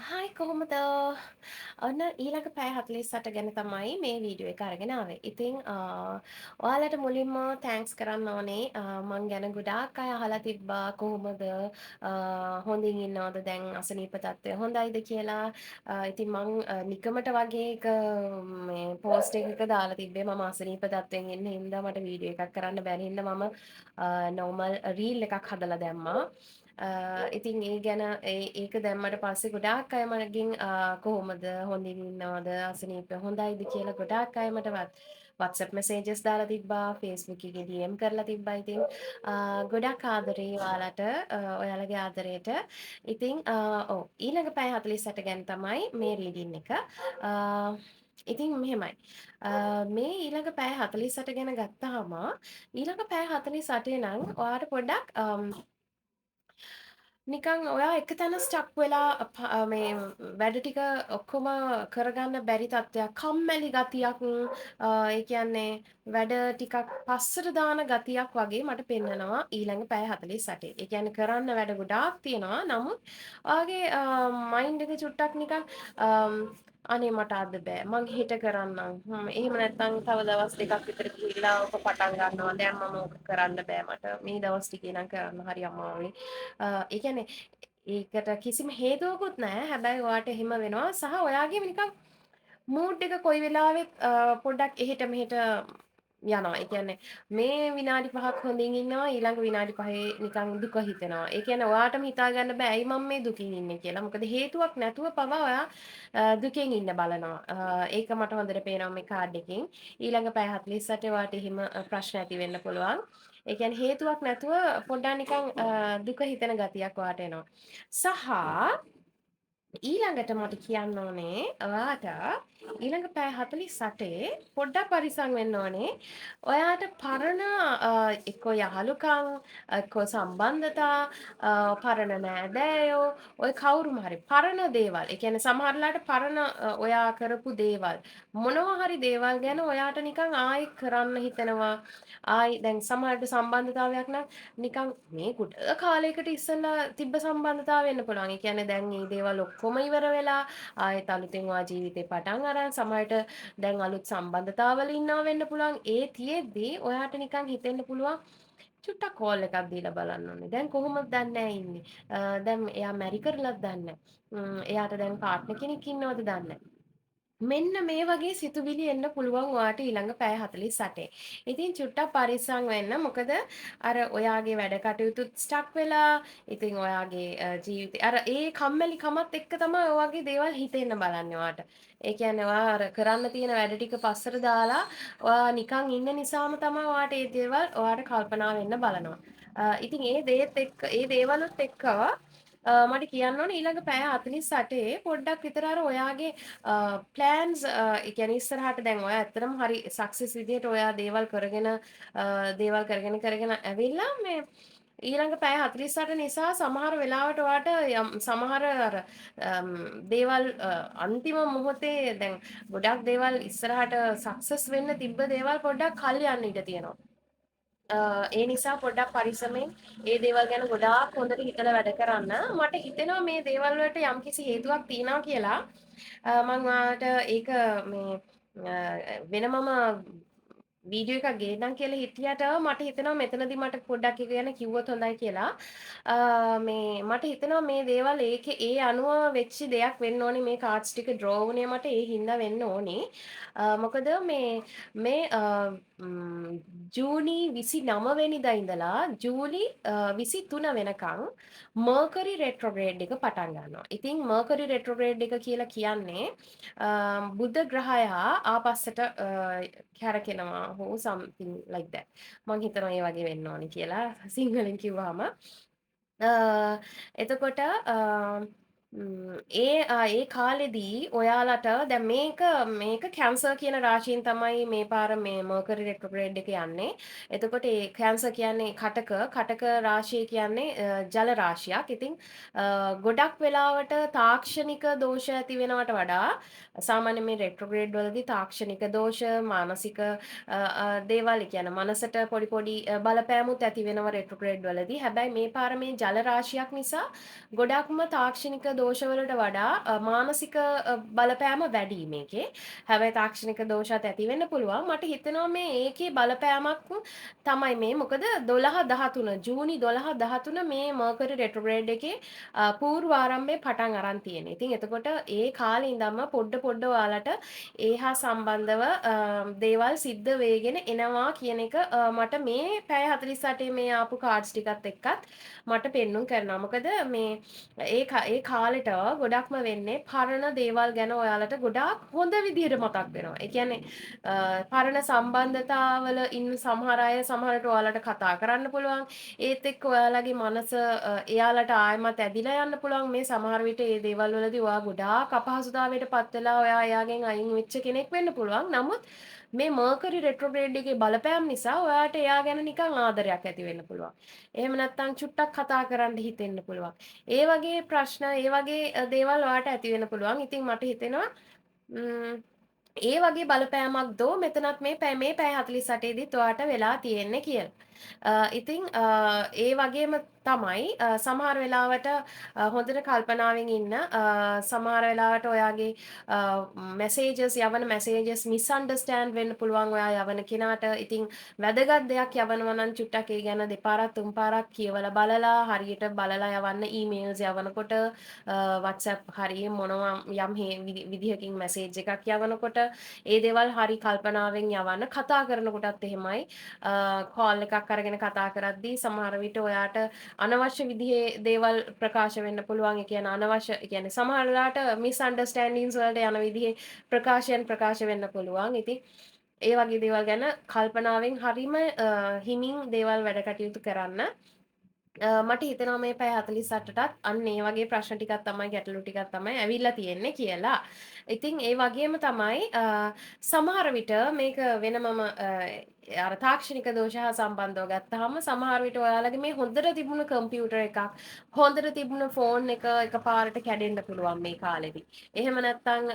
Hi, කොහොමද? ඔන්න ඊළඟ පැය 48 ගැන තමයි මේ වීඩියෝ එක අරගෙන ආවේ. ඉතින් ඔයාලට මුලින්ම thanks කරන්න ඕනේ. මං ගැන ගොඩාක් අය අහලා තිබ්බා කොහොමද, හොඳින් ඉන්නවද, දැන් අසනීප තත්ත්වය හොඳයිද කියලා. ඉතින් මං නිකමට වගේ එක මේ පෝස්ට් එකක දාලා තිබ්බේ මම අසනීප තත්ත්වයෙන් ඉන්න හින්දා මට වීඩියෝ එකක් කරන්න බැරි හින්දා මම නෝමල් රීල් එකක් හදලා දැම්මා. ඉතින් ඒ ගැන ඒක දැම්මට පස්සේ ගොඩාක් අය මගෙන් කොහොමද, හොඳින් ඉන්නවද, අසනීප හොඳයිද කියලා ගොඩාක් අය මට WhatsApp messages දාලා තිබ්බා, Facebook එකේ DM කරලා තිබ්බා. ඉතින් ගොඩක් ආදරේ ඔයාලට, ඔයාලගේ ආදරයට. ඉතින් ඔව්, ඊළඟ පැය 48 ගැන තමයි මේ රීඩින් එක. ඉතින් මෙහෙමයි. මේ ඊළඟ පැය 48 ගැන ගත්තාම ඊළඟ පැය 48 නම් ඔයාට පොඩ්ඩක් නිකන් ඔයා එක තැන ස්ටක් වෙලා මේ වැඩ ටික ඔක්කොම කරගන්න බැරි තත්ත්වයක්, කම්මැලි ගතියක්, ඒ කියන්නේ වැඩ ටිකක් පස්සට දාන ගතියක් වගේ මට පෙන්නනවා ඊළඟ පැය 48. ඒ කියන්නේ කරන්න වැඩ ගොඩාක් තියෙනවා. නමුත් ඔයාගේ මයින්ඩ් එක චුට්ටක් නිකන් අනේ මට අද බෑ, මං හෙට කරන්නම්. එහෙම නැත්නම් තව දවස් දෙකක් විතර ගිහිල්ලා ඔක පටන් ගන්නවා. දැන් මම ඕක කරන්න බෑ මට. මේ දවස් ටිකේ නම් කරන්න හරි අමාරුයි. ඒ කියන්නේ ඒකට කිසිම හේතුවකුත් නෑ. හැබැයි ඔයාට එහෙම වෙනවා සහ ඔයාගේ නිකන් මූඩ් එක කොයි වෙලාවෙත් පොඩ්ඩක් එහෙට මෙහෙට යනවා. ඒ කියන්නේ මේ විනාඩි 5ක් හොඳින් ඉන්නවා, ඊළඟ විනාඩි 5 නිකන් දුක හිතෙනවා. ඒ කියන්නේ ඔයාටම හිතා ගන්න බෑ ඇයි මම මේ දුකින් ඉන්නේ කියලා. මොකද හේතුවක් නැතුව පවා ඔයා දුකෙන් ඉන්න බලනවා. ඒක මට හොඳට පේනවා මේ කාඩ් එකෙන්. ඊළඟ පැය 48 ඔයාට එහෙම ප්‍රශ්න ඇති වෙන්න පුළුවන්. ඒ කියන්නේ හේතුවක් නැතුව පොඩ්ඩක් නිකන් දුක හිතෙන ගතියක් ඔයාට එනවා. සහ ඊළඟට මට කියන්න ඕනේ ඔයාට ඊළඟ පැය 48 පොඩ්ඩක් පරිස්සම් වෙන්න ඕනේ. ඔයාට පරණ එක්කෝ යහළුකම්, එක්කෝ සම්බන්ධතා, පරණ නෑදෑයෝ, ඔය කවුරුම හරි පරණ දේවල්. ඒ කියන්නේ සමහර වෙලාවට පරණ ඔයා කරපු දේවල් මොනවා හරි දේවල් ගැන ඔයාට නිකන් ආයි කරන්න හිතෙනවා. ආයි දැන් සමහරට සම්බන්ධතාවයක් නම් නිකන් මේ ගොඩ කාලයකට ඉස්සෙල්ලා තිබ්බ සම්බන්ධතාව වෙන්න පුළුවන්. ඒ කියන්නේ දැන් මේ දේවල් ඔක්කොම ඉවර වෙලා ආයෙත් අලුතෙන් ඔයා ජීවිතේ පටන් අරන් සමහරට දැන් අලුත් සම්බන්ධතාවල ඉන්නවා වෙන්න පුළුවන්. ඒ තියෙද්දි ඔයාට නිකන් හිතෙන්න පුළුවන් චුට්ටක් කෝල් එකක් දීලා බලන්න ඕනේ. දැන් කොහොමද දන්නේ නැහැ ඉන්නේ. දැන් එයා මැරි කරලත් දන්නේ නැහැ. එයාට දැන් පාර්ට්නර් කෙනෙක් ඉන්නවද දන්නේ නැහැ. මෙන්න මේ වගේ සිතුවිලි එන්න පුළුවන් ඔයාට ඊළඟ පැය 48. ඉතින් චුට්ටක් පරිස්සම් වෙන්න. මොකද අර ඔයාගේ වැඩ කටයුතුත් ස්ටක් වෙලා, ඉතින් ඔයාගේ ජීවිතේ අර ඒ කම්මැලි කමත් එක්ක තමයි ඔය වගේ දේවල් හිතෙන්න බලන්නේ ඔයාට. ඒ කියන්නේ ඔයා අර කරන්න තියෙන වැඩ ටික පස්සට දාලා ඔයා නිකන් ඉන්න නිසාම තමයි ඔයාට ඒ දේවල් ඔයාට කල්පනා වෙන්න බලනවා. ඉතින් ඒ දේත් එක්ක ඒ දේවලුත් එක්ක මට කියන්න ඕනේ ඊළඟ පැය 48 පොඩ්ඩක් විතර අර ඔයාගේ ප්ලෑන්ස්, ඒ කියන්නේ ඉස්සරහට දැන් ඔයා ඇත්තටම හරි සක්සස් විදිහට ඔයා දේවල් කරගෙන කරගෙන ඇවිල්ලා මේ ඊළඟ පැය 48 නිසා සමහර වෙලාවට ඔයාට යම් සමහර අර දේවල් අන්තිම මොහොතේ දැන් ගොඩක් දේවල් ඉස්සරහට සක්සස් වෙන්න තිබ්බ දේවල් පොඩ්ඩක් කල් යන්න ඉඩ තියෙනවා. ඒ නිසා පොඩ්ඩක් පරිස්සමෙන් ඒ දේවල් ගැන ගොඩාක් හොඳට හිතලා වැඩ කරන්න. මට හිතෙනවා මේ දේවල් වලට යම්කිසි හේතුවක් තියෙනවා කියලා. මං ඔයාලට ඒක මේ වෙනමම වීඩියෝ එකක් ගේන්නම් කියලා හිටියට මට හිතෙනවා මෙතනදී මට පොඩ්ඩක් ඒක ගැන කිව්වොත් හොඳයි කියලා. මේ මට හිතෙනවා මේ දේවල් ඒකේ ඒ අනුව වෙච්ච දෙයක් වෙන්න ඕනේ. මේ කාඩ්ස් ටික ඩ්‍රෝ වුණේ මට ඒ හින්දා වෙන්න ඕනේ. මොකද මේ මේ ජූනි 29 වෙනිදා ඉඳලා ජූලි 23 වෙනකන් මර්කරි රෙට්‍රෝග්‍රේඩ් එක පටන් ගන්නවා. ඉතින් මර්කරි රෙට්‍රෝග්‍රේඩ් එක කියලා කියන්නේ බුධ ග්‍රහයා ආපස්සට කැරකෙනවා හෝ something like that. මං හිතනවා ඒ වගේ වෙන්න ඕනි කියලා සිංහලෙන් කිව්වහම. එතකොට ඒ ඒ කාලෙදී ඔයාලට දැන් මේක මේක කැන්සර් කියන රාශියෙන් තමයි මේ පාර මේ මර්කරි රෙට්‍රෝග්‍රේඩ් එක යන්නේ. එතකොට ඒ කැන්සර් කියන්නේ කටක, කටක රාශිය කියන්නේ ජල රාශියක්. ඉතින් ගොඩක් වෙලාවට තාක්ෂණික දෝෂ ඇති වෙනවට වඩා සාමාන්‍ය මේ රෙට්‍රෝග්‍රේඩ් වලදී තාක්ෂණික දෝෂ, මානසික දේවල්, ඒ කියන්නේ මනසට පොඩි පොඩි බලපෑමුත් ඇති වෙනවා රෙට්‍රෝග්‍රේඩ් වලදී. හැබැයි මේ පාර මේ ජල රාශියක් නිසා ගොඩක්ම තාක්ෂණික දෝෂවලට වඩා මානසික බලපෑම වැඩි මේකේ. හැබැයි තාක්ෂණික දෝෂات ඇති වෙන්න පුළුවන්. මට හිතෙනවා මේ ඒකේ බලපෑමක් තමයි මේ. මොකද 12 13 ජූනි 12 13 මේ මර්කරි රෙට්‍රෝග්‍රේඩ් එකේ පූර්වාරම්භයේ පටන් අරන් තියෙන්නේ. ඉතින් එතකොට ඒ කාලේ ඉඳන්ම පොඩ පොඩ ඔයාලට ඒ හා සම්බන්ධව දේවල් සිද්ධ වෙගෙන එනවා කියන එක මට මේ පැය 48 මේ ආපු කාඩ්ස් ටිකත් එක්කත් මට පෙන්නුම් කරනවා. මොකද මේ ඒ කාලෙට ගොඩක්ම වෙන්නේ පරණ දේවල් ගැන ඔයාලට ගොඩාක් හොඳ විදිහට මතක් වෙනවා. ඒ කියන්නේ පරණ සම්බන්ධතාවල ඉන්න සමහර අය සමහරට ඔයාලට කතා කරන්න පුළුවන්. ඒත් එක්ක ඔයාලගේ මනස එයාලට ආයෙමත් ඇදිලා යන්න පුළුවන්. මේ සමහර විට ඒ දේවල් වලදී ඔයා ගොඩාක් අපහසුතාවයට පත් වෙලා ඔයා එයාගෙන් අයින් වෙච්ච කෙනෙක් වෙන්න පුළුවන්. නමුත් මේ මර්කරි රෙට්‍රෝග්‍රේඩ් එකේ බලපෑම නිසා ඔයාට එයා ගැන නිකන් ආදරයක් ඇති වෙන්න පුළුවන්. එහෙම නැත්නම් චුට්ටක් කතා කරන්න හිතෙන්න පුළුවන්. ඒ වගේ ප්‍රශ්න, ඒ වගේ දේවල් ඔයාට ඇති වෙන්න පුළුවන්. ඉතින් මට හිතෙනවා ඒ වගේ බලපෑමක් දෝ මෙතනත් මේ පැය 48 දිත් ඔයාට වෙලා තියෙන්නේ කියලා. ඉතින් ඒ වගේම තමයි සමහර වෙලාවට හොඳට කල්පනාවෙන් ඉන්න, සමහර වෙලාවට ඔයාගේ මැසේජස් යවන මැසේජස් මිස්අන්ඩර්ස්ටෑන්ඩ් වෙන්න පුළුවන් ඔයා යවන කෙනාට. ඉතින් වැදගත් දෙයක් යවනවා නම් චුට්ටක් ඒ ගැන දෙපාරක් තුන් පාරක් කියවලා බලලා හරියට බලලා යවන්න. ඊමේල්ස් යවනකොට WhatsApp හරි මොනවා යම් විදිහකින් මැසේජ් එකක් යවනකොට ඒ දේවල් හරි කල්පනාවෙන් යවන්න. කතා කරනකොටත් එහෙමයි. කෝල් එකක් අරගෙන කතා කරද්දී සමහර විට ඔයාට අනවශ්‍ය විදිහේ දේවල් ප්‍රකාශ වෙන්න පුළුවන්. ඒ කියන්නේ අනවශ්‍ය, ඒ කියන්නේ සමහර වෙලාවට මිස්අන්ඩර්ස්ටෑන්ඩින්ග්ස් වලට යන විදිහේ ප්‍රකාශයන් ප්‍රකාශ වෙන්න පුළුවන්. ඉතින් ඒ වගේ දේවල් ගැන කල්පනාවෙන් හරිම හිමින් දේවල් වැඩ කටයුතු කරන්න. මට හිතෙනවා මේ පැය 48ටත් අන්න ඒ වගේ ප්‍රශ්න ටිකක් තමයි, ගැටලු ටිකක් තමයි ඇවිල්ලා තියෙන්නේ කියලා. ඉතින් ඒ වගේම තමයි සමහර විට මේක වෙනමම අර තාක්ෂණික දෝෂ හා සම්බන්ධව ගත්තාම සමහර විට ඔයාලගේ මේ හොඳට තිබුණු කම්පියුටර් එකක්, හොඳට තිබුණු ෆෝන් එක එකපාරට කැඩෙන්න පුළුවන් මේ කාලෙදි. එහෙම නැත්නම්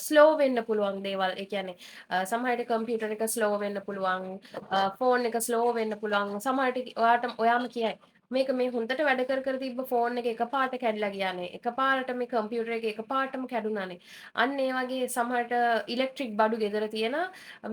ස්ලෝ වෙන්න පුළුවන් දේවල්. ඒ කියන්නේ සමහර විට කම්පියුටර් එක ස්ලෝ වෙන්න පුළුවන්, ෆෝන් එක ස්ලෝ වෙන්න පුළුවන්. සමහර විට ඔයාට ඔයාම කියයි මේක මේ හොඳට වැඩ කර කර තිබ්බ ෆෝන් එක එකපාරට කැඩලා ගියානේ. එකපාරට මේ කම්පියුටර් එක එකපාරටම කැඩුනානේ. අන්න ඒ වගේ සමහරට ඉලෙක්ට්‍රික් බඩු ගෙදර තියෙන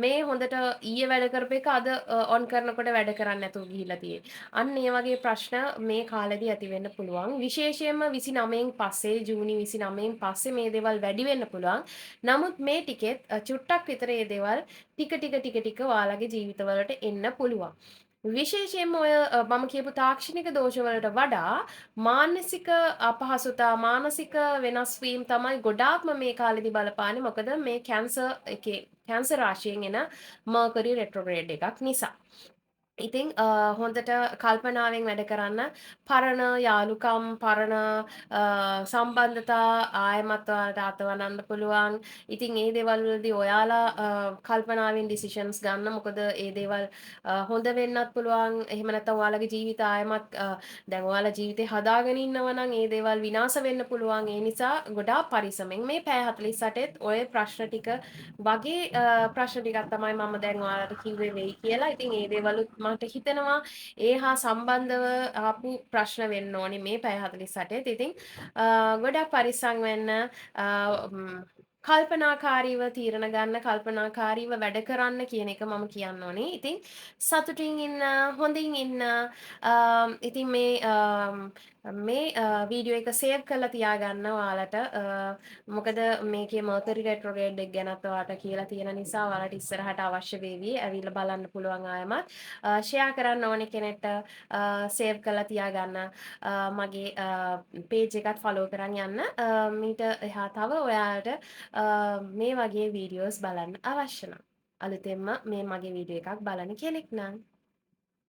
මේ හොඳට ඊයේ වැඩ කරපු එක අද ඔන් කරනකොට වැඩ කරන්නේ නැතුව ගිහිල්ලා තියෙන්නේ. අන්න ඒ වගේ ප්‍රශ්න මේ කාලෙදී ඇති වෙන්න පුළුවන්. විශේෂයෙන්ම 29න් පස්සේ, ජූනි 29න් පස්සේ මේ දේවල් වැඩි වෙන්න පුළුවන්. නමුත් මේ ටිකෙත් චුට්ටක් විතර මේ දේවල් ටික ටික ටික ටික ඔයාලගේ ජීවිතවලට එන්න පුළුවන්. විශේෂයෙන්ම ඔය මම කියපු තාක්ෂණික දෝෂ වලට වඩා මානසික අපහසුතා, මානසික වෙනස් වීම් තමයි ගොඩාක්ම මේ කාලෙදි බලපාන්නේ. මොකද මේ කැන්සර් එකේ කැන්සර් රාශියෙන් එන මර්කරි රෙට්‍රෝග්‍රේඩ් එකක් නිසා. ඉතින් හොඳට කල්පනාවෙන් වැඩ කරන්න. පරණ යාළුකම්, පරණ සම්බන්ධතා ආයෙමත් ඔයාලට අතවනන්න පුළුවන්. ඉතින් ඒ දේවල් වලදී ඔයාලා කල්පනාවෙන් ඩිසිෂන්ස් ගන්න. මොකද ඒ දේවල් හොඳ වෙන්නත් පුළුවන්. එහෙම නැත්නම් ඔයාලගේ ජීවිත ආයෙමත් දැන් ඔයාලා ජීවිතේ හදාගෙන ඉන්නවා නම් ඒ දේවල් විනාශ වෙන්න පුළුවන්. ඒ නිසා ගොඩාක් පරිස්සමෙන් මේ පැය 48ත් ඔය ප්‍රශ්න ටික වගේ ප්‍රශ්න ටිකක් තමයි මම දැන් ඔයාලට කිව්වේ වෙයි කියලා. ඉතින් ඒ දේවලුත් මට හිතෙනවා ඒ හා සම්බන්ධව ආපු ප්‍රශ්න වෙන්න ඕනේ මේ පැය 48ත්. ඉතින් ගොඩක් පරිස්සම් වෙන්න, කල්පනාකාරීව තීරණ ගන්න, කල්පනාකාරීව වැඩ කරන්න කියන එක මම කියන්න ඕනේ. ඉතින් සතුටින් ඉන්න, හොඳින් ඉන්න. ඉතින් මේ මේ වීඩියෝ එක සේව් කරලා තියාගන්න ඔයාලට. මොකද මේකේ මර්කරි රෙට්‍රෝග්‍රේඩ් එක ගැනත් ඔයාලට කියලා තියෙන නිසා ඔයාලට ඉස්සරහට අවශ්‍ය වේවි. ඇවිල්ලා බලන්න පුළුවන් ආයෙමත්. ෂෙයා කරන්න ඕනේ කෙනෙක්ට සේව් කරලා තියාගන්න. මගේ පේජ් එකත් ෆලෝ කරන් යන්න. මීට එහා තව ඔයාලට මේ වගේ වීඩියෝස් බලන්න අවශ්‍ය නම්, අලුතෙන්ම මේ මගේ වීඩියෝ එකක් බලන කෙනෙක් නම්.